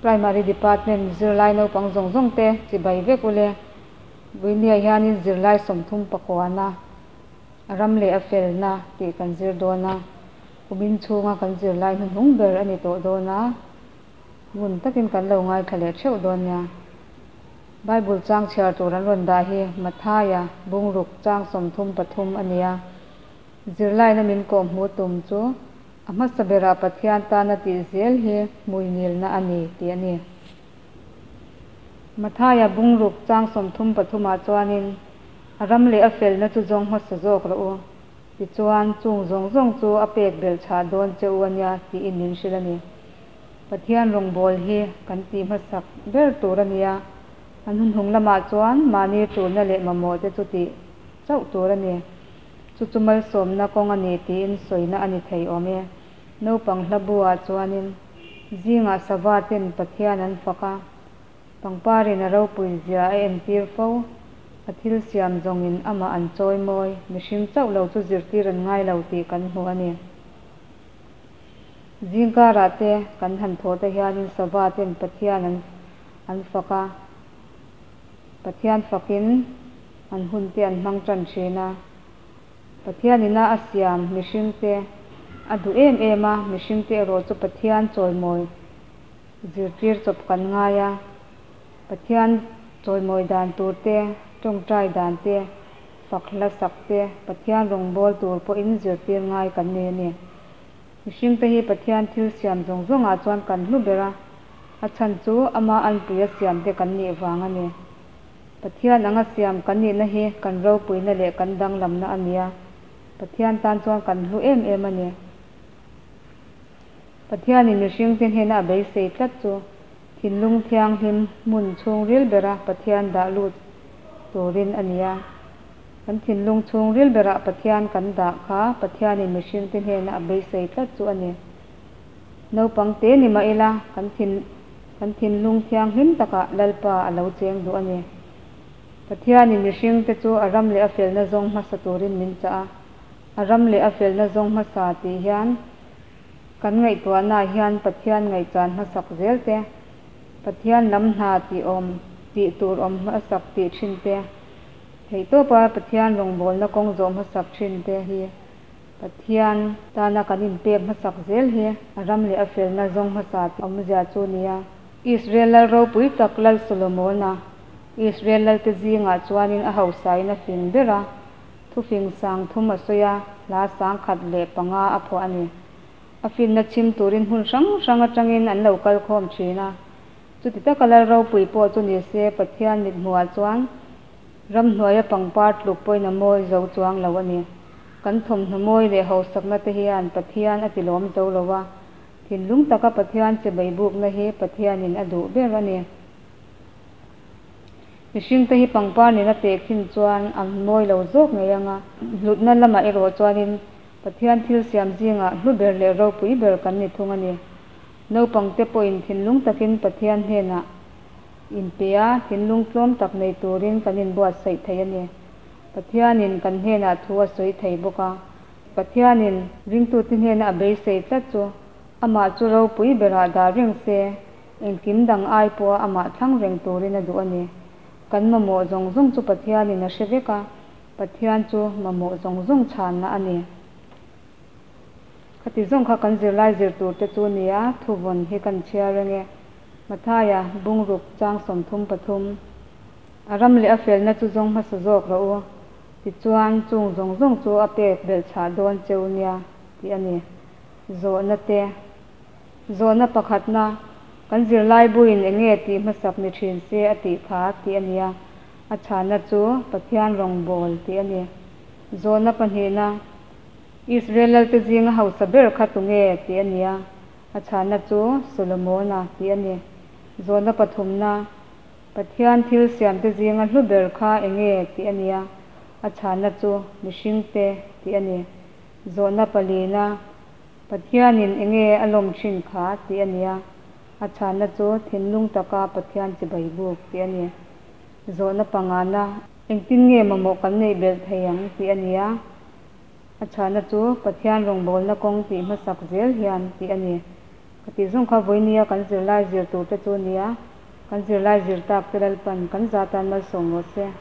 Primary Department zirlai naupang zawng zawng te chibai vek ule. Buinia hianin zirlai 39na a ram leh a felna tih kan zir dawn a, kumin chhunga kan zirlai hnuhnung ber a ni tawh dawn a, ngun takin kan lo ngaithla leh theuh dawn nia. Bible chang chhiar tur an rawn dah hi Mathaia bungruk chang 33 a ni a. Zirlaina min kawhhmuh tum chu a hmasa berah Pathian tana tih zel hi hmuingilna a ni tih a ni. Mathaia bungruk chang 33ah chuanin a ram leh a felna chu zawng hmasa zawk rawh u, tichuan chung zawng zawng chu a pek belh chhah dawn che u a nia tiin min hrilh a ni. Pathian rawngbâwl hi kan tih hmasak ber tur a nia, an hunhung lamah chuan mahni ṭulna leh mamawh te chu tih chauh tur a ni. Chu chu malsawmna kawng a ni tiin sawina a ni thei awm e. Naupang hla bu-ah chuanin zingah sava ten Pathian an fak a, pangparin a ropui zia a entir fo, a thil siam zawngin amah an chawi mawi, mihring chauh lo chu zirtir an ngai lo tih kan hmu a ni. Zingkarah te kan han thawh te hianin sava ten Pathian an an fak a, Pathian fakin an hun te an hmang tan thin a. Pathian ina a siam mihring te a duh em em a, mihring te erawh chu Pathian chawimawi zirtir chawp kan ngai a. Pathian chawimawi dan tur te, tawngtai dan te, fak hla sak te, Pathian rawngbâwl tur pawhin zirtir ngai kan nei a ni. Mihring te hi Pathian thil siam zawng zawngah chuan kan hlu ber a, a chhan chu ama anpui a siam te kan nih vang a ni. Pathian anga siam kan nihna hi kan ropuina leh kan danglamna a ni a, Pathian tan chuan kan hlu em em a ni. Pathianin mihring te hnena a beisei tlat chu thinlung thianghlim hmun chhungril bera Pathian dah lut turin a ni a. Kan thinlung chhungril berah Pathian kan dah kha Pathianin mihring te hnena a beisei tlat chu a ni. Naupang te ni mah ila kan thin kan thinlung thianghlim takah Lalpa a lo cheng duh a ni. Pathianin mihring te chu a ram leh a felna zawng hmasa turin min chah a, a ram leh a felna zawng hmasa tih hian kan ngaihtuahnaah hian Pathian ngaihchan hmasak zel te, Pathian lam hna tih awm tih tur awm hmasak tih thin te, theihtawpa Pathian rawngbawlna kawng zawh hmasak thin te hi Pathian tana kan inpek hmasak zel hi a ram leh a felna zawng hmasa tih awmzia chu nia. Israel lal ropui tak Lal Solomona, Israel lalte zingah chuanin a hausain a fing ber a, thufing 3000 a sawi a, hla 1005 a phuah a ni. A finna chhim turin hmun hrang hrang atangin an lo kal khawm thin a. Chuti taka lal ropui pawh chu ni se Pathian mithmuhah chuan ramhnuaia pangpar tluk pawhin a mawi zo chuang lo a ni. Kan thawmhnaw mawi leh hausakna te hian Pathian a tilawm zo lo a, thinlung taka Pathian che beibukna hi Pathianin a duh ber a ni. Mihring te hi pangpar nena tehkhin chuan an mawi lo zawk ngei ang a, hlutna lamah erawh chuanin Pathian thil siam zingah hlu ber leh ropui ber kan ni thung a ni. Naupang te pawhin thinlung takin Pathian hnenah inpe a, thinlung tlawm tak nei turin kan inbuatsaih thei a ni. Pathianin kan hnenah thu a sawi thei bawk a. Pathianin ringtute hnena a beisei tlat chu amah chu ropui berah dah reng se, engkim dang ai pawha amah thlang reng turin a duh a ni. Kan mamawh zawng zawng chu Pathianin a hre vek a, Pathian chu mamawh zawng zawng chhanna a ni. Khati zawng kha kan zirlai zir tur te chu nia, thuvawn hi kan chhiar reng e. Mathaia, bungruk, chang 33. A ram leh a felna chu zawng hmasa zawk rawh u, tichuan chung zawng zawng chu a pek belh chhah dawn cheu nia tih a ni. Zawhna te. Zawhna pakhatna, kan zirlai buin eng nge tih hmasak ni thin se a tih kha tih a nia. A chhana chu Pathian rawngbâwl tih a ni. Zawhna pahnihna, Israel lalte zinga hausa ber kha tu nge tih a nia. A chhana chu Solomona tih a ni. Zawhna pathumna, Pathian thil siamte zinga hlu ber kha eng nge tih a nia. A chhana chu mihringte tih a ni. Zawhna palina, Pathianin eng nge a lawm thin kha tih a nia. A chhana chu thinlung taka Pathian chibai buk tih a ni. Zawhna pangana, engtin nge mamawh kan neih belh thei ang tih a nia. A chhana chu Pathian rawngbawlna kawng tih hmasak zel hian tih a ni. Ka tih zawng kha vawinia kan zirlai zir tur te chu a nia, kan zirlai zir tak te Lalpan kan za tan malsawm rawh se.